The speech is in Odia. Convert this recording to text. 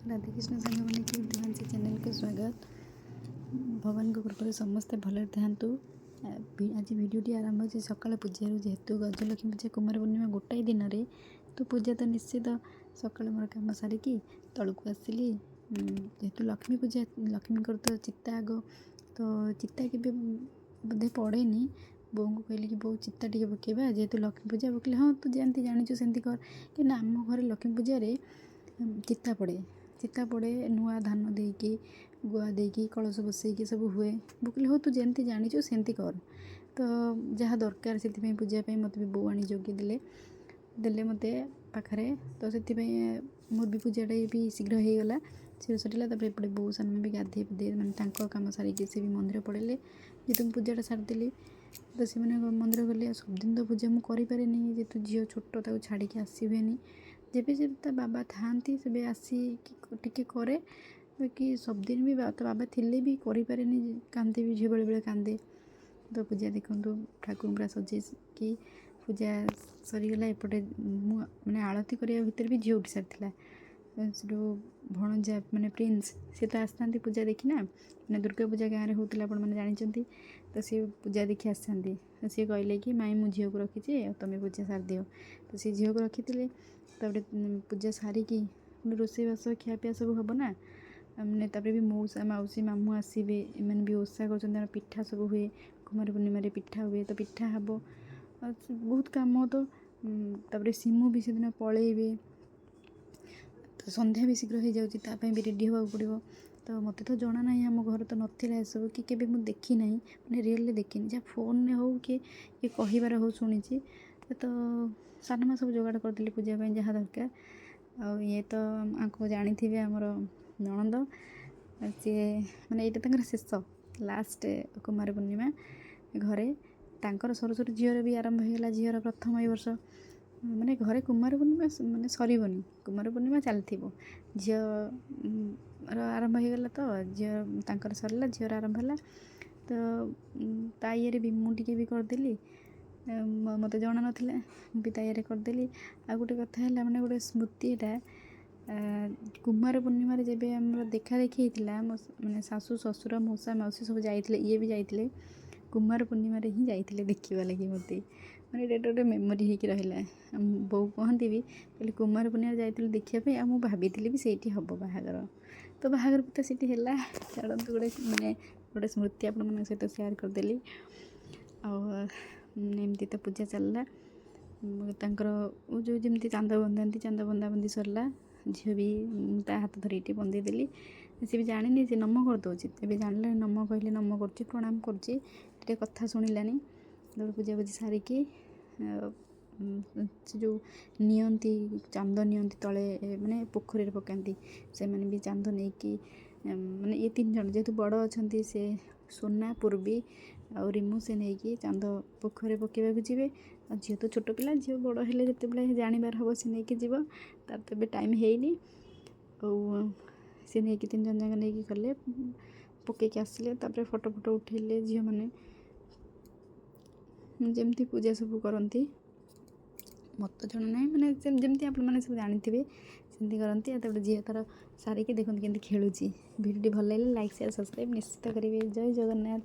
ରାଧାକୃଷ୍ଣ ସାଙ୍ଗମାନେ, କି ଚ୍ୟାନେଲକୁ ସ୍ୱାଗତ। ଭଗବାନଙ୍କ କୃପାରୁ ସମସ୍ତେ ଭଲରେ ଥାଆନ୍ତୁ। ଆଜି ଭିଡ଼ିଓଟି ଆରମ୍ଭ ହେଉଛି ସକାଳ ପୂଜାରୁ। ଯେହେତୁ ଗଜଲକ୍ଷ୍ମୀ ପୂଜା, କୁମାର ପୂର୍ଣ୍ଣିମା ଗୋଟାଏ ଦିନରେ, ତ ପୂଜା ତ ନିଶ୍ଚିତ। ସକାଳୁ ମୋର କାମ ସାରିକି ତଳକୁ ଆସିଲି। ଯେହେତୁ ଲକ୍ଷ୍ମୀ ପୂଜା, ଲକ୍ଷ୍ମୀଙ୍କର ତ ଚିତା ଆଗ, ତ ଚିତା କେବେ ବୋଧେ ପଡ଼େନି। ବୋଉଙ୍କୁ କହିଲି କି ବୋଉ, ଚିତା ଟିକେ ପକାଇବା ଯେହେତୁ ଲକ୍ଷ୍ମୀ ପୂଜା। ପକେଇଲେ, ହଁ, ତୁ ଯେମିତି ଜାଣିଛୁ ସେମିତି କର। କାହିଁକିନା ଆମ ଘରେ ଲକ୍ଷ୍ମୀ ପୂଜାରେ ଚିତା ପଡ଼େ, ଚିତା ପଡ଼େ, ନୂଆ ଧାନ ଦେଇକି, ଗୁଆ ଦେଇକି, କଳସ ବସେଇକି ସବୁ ହୁଏ। ବୋଉ କହିଲେ, ହଉ, ତୁ ଯେମିତି ଜାଣିଛୁ ସେମିତି କର। ତ ଯାହା ଦରକାର ସେଥିପାଇଁ ପୂଜା ପାଇଁ ମୋତେ ବି ବୋଉ ଆଣି ଯୋଗେଇ ଦେଲେ, ଦେଲେ ମୋତେ ପାଖରେ। ତ ସେଥିପାଇଁ ମୋର ବି ପୂଜାଟା ବି ଶୀଘ୍ର ହେଇଗଲା, ଶୀଘ୍ର ସରିଲା। ତାପରେ ଏପଟେ ବୋଉ, ସାନମା ବି ଗାଧେଇ ପାଧେଇ, ମାନେ ତାଙ୍କ କାମ ସାରିକି ସେ ବି ମନ୍ଦିର ପଳେଇଲେ। ଯେହେତୁ ମୁଁ ପୂଜାଟା ସାରିଦେଲି, ତ ସେମାନେ ମନ୍ଦିର ଗଲେ। ଆଉ ସବୁଦିନ ତ ପୂଜା ମୁଁ କରିପାରେନି, ଯେହେତୁ ଝିଅ ଛୋଟ, ତାକୁ ଛାଡ଼ିକି ଆସି ହୁଏନି। ଯେବେ ଯେବେ ତା ବାବା ଥାଆନ୍ତି, ସେବେ ଆସିକି ଟିକେ କରେ। ବାକି ସବୁଦିନ ବି ତା ବାବା ଥିଲେ ବି କରିପାରେନି, କାନ୍ଦେ ବି ଝିଅ, ବେଳେବେଳେ କାନ୍ଦେ। ତ ପୂଜା ଦେଖନ୍ତୁ, ଠାକୁରଙ୍କୁ ପୁରା ସଜେଇକି ପୂଜା ସରିଗଲା। ଏପଟେ ମୁଁ ମାନେ ଆଳତି କରିବା ଭିତରେ ବି ଝିଅ ଉଠି ସାରିଥିଲା। ସେଠୁ ଭଣଜା ମାନେ ପ୍ରିନ୍ସ, ସେ ତ ଆସିଥାନ୍ତି ପୂଜା ଦେଖି ନା। ମାନେ ଦୁର୍ଗା ପୂଜା ଗାଁରେ ହେଉଥିଲା, ଆପଣମାନେ ଜାଣିଛନ୍ତି ତ। ସିଏ ପୂଜା ଦେଖି ଆସିଥାନ୍ତି। ତ ସିଏ କହିଲେ କି ମାଇଁ, ମୁଁ ଝିଅକୁ ରଖିଛି ଆଉ ତୁମେ ପୂଜା ସାରିଦିଅ। ତ ସେ ଝିଅକୁ ରଖିଥିଲେ। ତାପରେ ପୂଜା ସାରିକି ପୁଣି ରୋଷେଇବାସ, ଖିଆପିଆ ସବୁ ହେବ ନା। ମାନେ ତାପରେ ବି ମଉସା, ମାଉସୀ, ମାମୁଁ ଆସିବେ। ଏମାନେ ବି ଓଷା କରୁଛନ୍ତି, ତାଙ୍କର ପିଠା ସବୁ ହୁଏ। କୁମାର ପୂର୍ଣ୍ଣିମାରେ ପିଠା ହୁଏ, ତ ପିଠା ହେବ, ଆଉ ବହୁତ କାମ ତ। ତାପରେ ସିମୁ ବି ସେଦିନ ପଳେଇବେ, ତ ସନ୍ଧ୍ୟା ବି ଶୀଘ୍ର ହେଇଯାଉଛି, ତା ପାଇଁ ବି ରେଡ଼ି ହେବାକୁ ପଡ଼ିବ। ତ ମୋତେ ତ ଜଣା ନାହିଁ, ଆମ ଘରେ ତ ନଥିଲା ଏସବୁ କି କେବେ ମୁଁ ଦେଖିନାହିଁ, ମାନେ ରିଏଲ୍ରେ ଦେଖିନି। ଯାହା ଫୋନ୍ରେ ହଉ କି କିଏ କହିବାର ହଉ ଶୁଣିଛି। ତ ସାନମା ସବୁ ଯୋଗାଡ଼ କରିଦେଲି ପୂଜା ପାଇଁ ଯାହା ଦରକାର। ଆଉ ଇଏ ତ ଆଙ୍କୁ ଜାଣିଥିବେ, ଆମର ନଣନ୍ଦ ସିଏ। ମାନେ ଏଇଟା ତାଙ୍କର ଶେଷ ଲାଷ୍ଟ କୁମାର ପୂର୍ଣ୍ଣିମା ଘରେ। ତାଙ୍କର ସରୁ ସରୁ ଝିଅର ବି ଆରମ୍ଭ ହେଇଗଲା। ଝିଅର ପ୍ରଥମ ଏଇ ବର୍ଷ। ମାନେ ଘରେ କୁମାର ପୂର୍ଣ୍ଣିମା ମାନେ ସରିବନି, କୁମାର ପୂର୍ଣ୍ଣିମା ଚାଲିଥିବ। ଝିଅର ଆରମ୍ଭ ହେଇଗଲା, ତ ଝିଅ ତାଙ୍କର ସରିଲା, ଝିଅର ଆରମ୍ଭ ହେଲା। ତ ତା ଇଏରେ ବି ମୁଁ ଟିକେ ବି କରିଦେଲି। ମୋତେ ଜଣା ନଥିଲା, ମୁଁ ବି ତା ଇଏରେ କରିଦେଲି। ଆଉ ଗୋଟେ କଥା ହେଲା, ମାନେ ଗୋଟେ ସ୍ମୃତି ଏଇଟା, କୁମାର ପୂର୍ଣ୍ଣିମାରେ ଯେବେ ଆମର ଦେଖା ଦେଖି ହେଇଥିଲା, ମୋ ମାନେ ଶାଶୁ, ଶ୍ୱଶୁର, ମଉସା, ମାଉସୀ ସବୁ ଯାଇଥିଲେ, ଇଏ ବି ଯାଇଥିଲେ। କୁମାର ପୂର୍ଣ୍ଣିମାରେ ହିଁ ଯାଇଥିଲେ ଦେଖିବା ଲାଗି ମୋତେ। ମାନେ ଏଇଟା ଗୋଟେ ମେମୋରି ହେଇକି ରହିଲା। ବୋଉ କହନ୍ତି ବି, କହିଲେ କୁମାର ପୂର୍ଣ୍ଣିମାରେ ଯାଇଥିଲୁ ଦେଖିବା ପାଇଁ, ଆଉ ମୁଁ ଭାବିଥିଲି ବି ସେଇଠି ହେବ ବାହାଘର। ତ ବାହାଘର ବି ତ ସେଇଠି ହେଲା। ଛାଡ଼ନ୍ତୁ, ଗୋଟେ ମାନେ ଗୋଟେ ସ୍ମୃତି ଆପଣମାନଙ୍କ ସହିତ ସେୟାର କରିଦେଲି। ଆଉ ଏମିତି ତ ପୂଜା ଚାଲିଲା। ତାଙ୍କର ଯେଉଁ ଯେମିତି ଚାନ୍ଦ ବନ୍ଧାନ୍ତି, ଚାନ୍ଦ ବନ୍ଧାବନ୍ଧି ସରିଲା। ଝିଅ ବି ତା ହାତ ଧରିକି ଟିକେ ବନ୍ଦେଇ ଦେଲି। ସେ ବି ଜାଣିନି, ସେ ନମ କରିଦେଉଛି। ଏବେ ଜାଣିଲାଣି, ନମ କହିଲେ ନମ କରୁଛି, ପ୍ରଣାମ କରୁଛି, ଟିକେ କଥା ଶୁଣିଲାଣି। ତାପରେ ପୂଜା ପୂଜି ସାରିକି ସେ ଯେଉଁ ନିଅନ୍ତି, ଚାନ୍ଦ ନିଅନ୍ତି, ତଳେ ମାନେ ପୋଖରୀରେ ପକାନ୍ତି, ସେମାନେ ବି ଚାନ୍ଦ ନେଇକି, ମାନେ ଏ ତିନି ଜଣ ଯେହେତୁ ବଡ଼ ଅଛନ୍ତି, ସେ ସୋନା, ପୂର୍ବୀ ଆଉ ରିମୁ, ସେ ନେଇକି ଚାନ୍ଦ ପୋଖରୀରେ ପକାଇବାକୁ ଯିବେ। ଆଉ ଝିଅ ତ ଛୋଟ ପିଲା, ଝିଅ ବଡ଼ ହେଲେ ଯେତେବେଳେ ଜାଣିବାର ହେବ, ସେ ନେଇକି ଯିବ। ତାର ତ ଏବେ ଟାଇମ୍ ହେଇନି। ଆଉ ସେ ନେଇକି ତିନି ଜଣ ଯାକ ନେଇକି ଗଲେ, ପକେଇକି ଆସିଲେ। ତାପରେ ଫଟୋ ଫଟୋ ଉଠେଇଲେ ଝିଅମାନେ, ଯେମିତି ପୂଜା ସବୁ କରନ୍ତି। ମୋତେ ତ ଜଣା ନାହିଁ, ମାନେ ଯେମିତି ଆପଣମାନେ ସବୁ ଜାଣିଥିବେ ସେମିତି କରନ୍ତି। ଆଉ ତାପରେ ଝିଅ ତାର ସାରିକି ଦେଖନ୍ତୁ କେମିତି ଖେଳୁଛି। ଭିଡ଼ିଓଟି ଭଲ ଲାଗିଲେ ଲାଇକ୍, ସେୟାର, ସବସ୍କ୍ରାଇବ୍ ନିଶ୍ଚିତ କରିବେ। ଜୟ ଜଗନ୍ନାଥ।